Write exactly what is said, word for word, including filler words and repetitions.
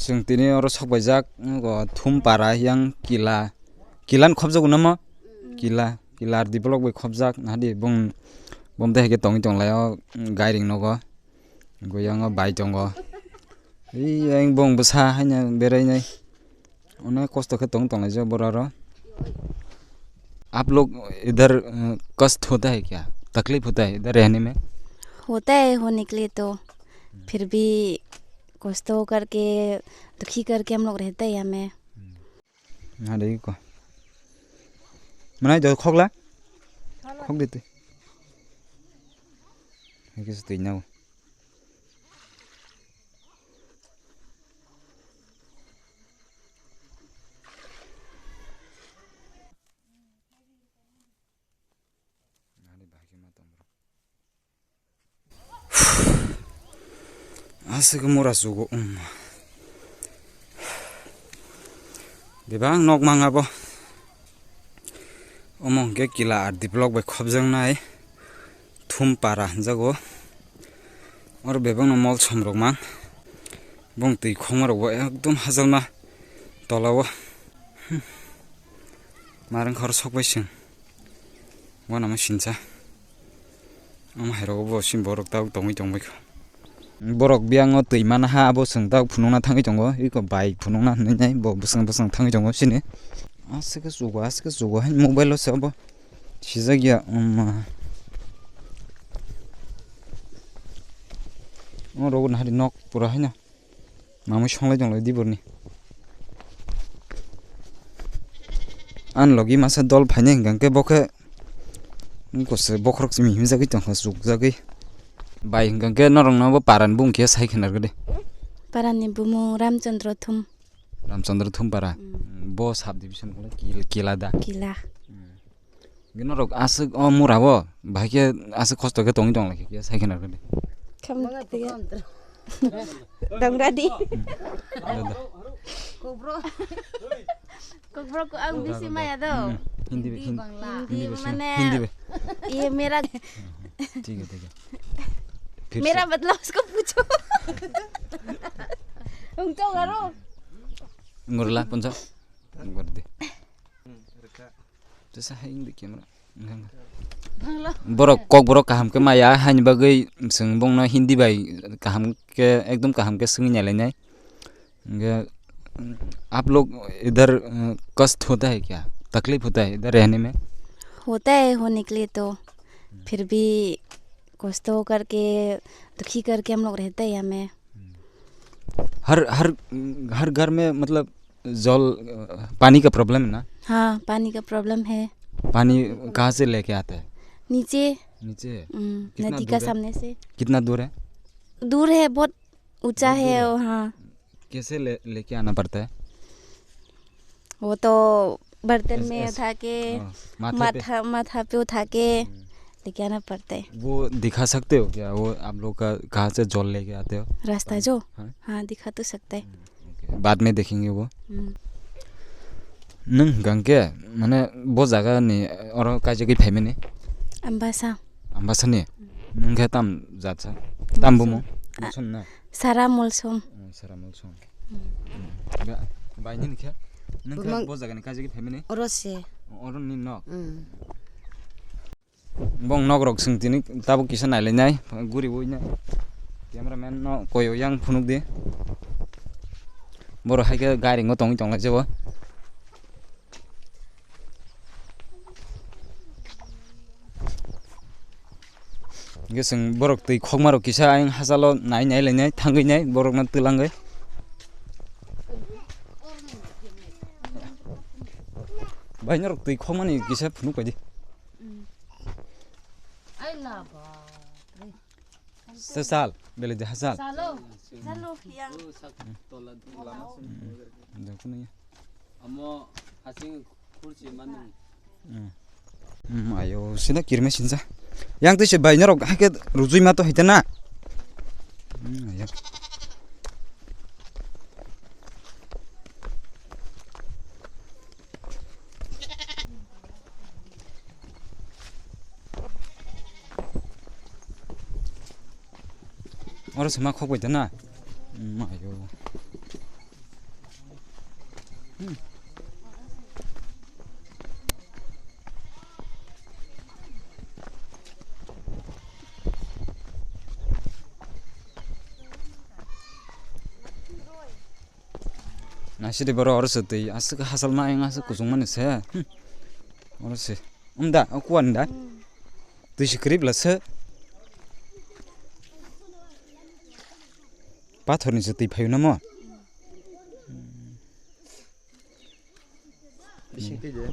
Chwng tini oro sok paijak, wngkha Thumpara yang kila, kila ni khobjago namo? Kila, kila R D block bai khobjak, nahadi bong, bom tei hai khe tongwi tonglaio, gairing nogo, goyango bai tongo. Ei, yang bong bwsa haino berainai. Onek kosto khe tong tonglaijak borok aro. आप लोग इधर, अ, कष्ट होता है क्या? तकलीफ होता है इधर रहने में? होता है, होने के लिए तो। फिर भी कष्ट करके, दुखी करके हम लोग रहते हैं यहाँ में। हाँ, देखो। मनाई दो, खोगला? खोग देते। ये कैसे तो इन्ना हो? Aswk mura chugo, um. Bebak nok mang abo. Omo hwnkhe kila R D block bai khobjaknai Thumpara hinjago. Oro bebakno mol somrok mang. Bong twi khongmarokbo ekdom hajalma tolao. Hmm. Marwng khoro sokbai chwng. Uanama sinsa. Omo hairogo bo sim borok tabuk tongwi tongbaikha. Borok biyango twi mana ha, abo chwng tabuk phunukna thangwi tongo. Iko bai phunukna hinwi nai bo bwswng bwswng thangwi tongo sini. Aswk khe chugo, aswk khe chugo hai mobile o se obo. Sijak ya, um, o rogo nahari nok pura haino. Mamwi songlai tonglai di borni. An logi masa dol phainai hwnkha khe bo khe wngkose bokhorok simi himjagwi tongkha chukjagwi. Bai hwnkha khe norokno bo parani bumung khe sai khna rwdi. Parani bumung Ramchandra Thum. Ramchandra Thumpara. Mm. Bo sub division khe Kil-, Kila da. Kila. Mm. Norok aswk o mura o, bahai khe aswk kosto khe tongwi tong lai khe, sai khna rwdi. Khamtwi. Dong dadi. Kokborok. Kokborok ko ang bisi maya do. Hmm. Hindi, Hindi, Hindi, Bangla. Hindi, Hindi, mane, Hindi, Hindi. Ye mera. Thik hai, thik hai. Phir se. Mera matlab usko pucho. Ungto garo. Ngurla punjo. Ngurdi. Tesa hai ing di camera. Borok kokborok kaham khe maya haini bagwi chwng bongno Hindi bai kaham khe ekdom kaham khe swngwi nailainai. Hwnkhe, "आप लोग इधर, अ, कष्ट होता है क्या? तकलीफ होता है इधर रहने में?" होता है, होने के लिए तो। फिर भी कष्ट करके, दुखी करके हम लोग रहते हैं यहाँ में। हर, हर, हर घर में मतलब जल, अ, पानी का प्रॉब्लम है ना? हाँ, पानी का प्रॉब्लम है। पानी कहाँ से लेके आते हैं? नीचे। नीचे? हम्म, कितना नदी का दूर है? सामने से। कितना दूर है? दूर है, बहुत ऊंचा बहुत है दूर है? वो, हाँ। कैसे ले, लेके आना पड़ता है? वो तो बर्तन ऐसे, में ऐसे, उठा के, हाँ, माथे पे। माथा, माथा पे उठा के हम्म। लेके आना पड़ता है। वो दिखा सकते हो क्या? वो आप लोग का कहाँ से जल लेके आते हो? रास्ता पानी? जो? हाँ। हाँ, दिखा तो सकता है। हम्म, ओके। बाद में देखेंगे वो। हम्म। Nwng hwnkha khe, mane, bo jaga ni oro kaijagwi phaimani? Ambasa. Ambasa ni? Nwng khe tam jat sa? Tam bumung? Molsom. Molsom na? Sara Molsom. Oh, Sara Molsom. Hmm. Ba-, bai nini khe? Nwng khe bo jaga ni kaijagwi phaimani? Oro se. Oro ni nok? Hmm. Bong nok rok chwng tini tabuk kisa nailainai, guriwi nai. Cameraman no koyo yang phunuk di. Borok hai khe gairingo tongwi tonglaijabo. Hwnkhe chwng borok twi khokma rok kisa ayang hachalo nai nai lainai thangwi nai borokno twlangwi. Bai norok twi khokmani kisa phunuk pai di. Ai la ba. Sesal, bele de hasal. Salo. Salo yang. Amo hasing kursi manung. Hmm. Hmm, ayo, sina kirme sinja. Yang twi se bai norok hake rujui ma to hite na. Hmm, ayo. Oro se ma khok bai da na? Hmm, ayo. Naisidi borok oro se twi aswk hachal ma ayang aswk kuchung mani se. Hmm. Oro se. Umda, o kuan da. Twi se kwrwi bwla se. Pathor ni se twi phaio namo. Bising twi je.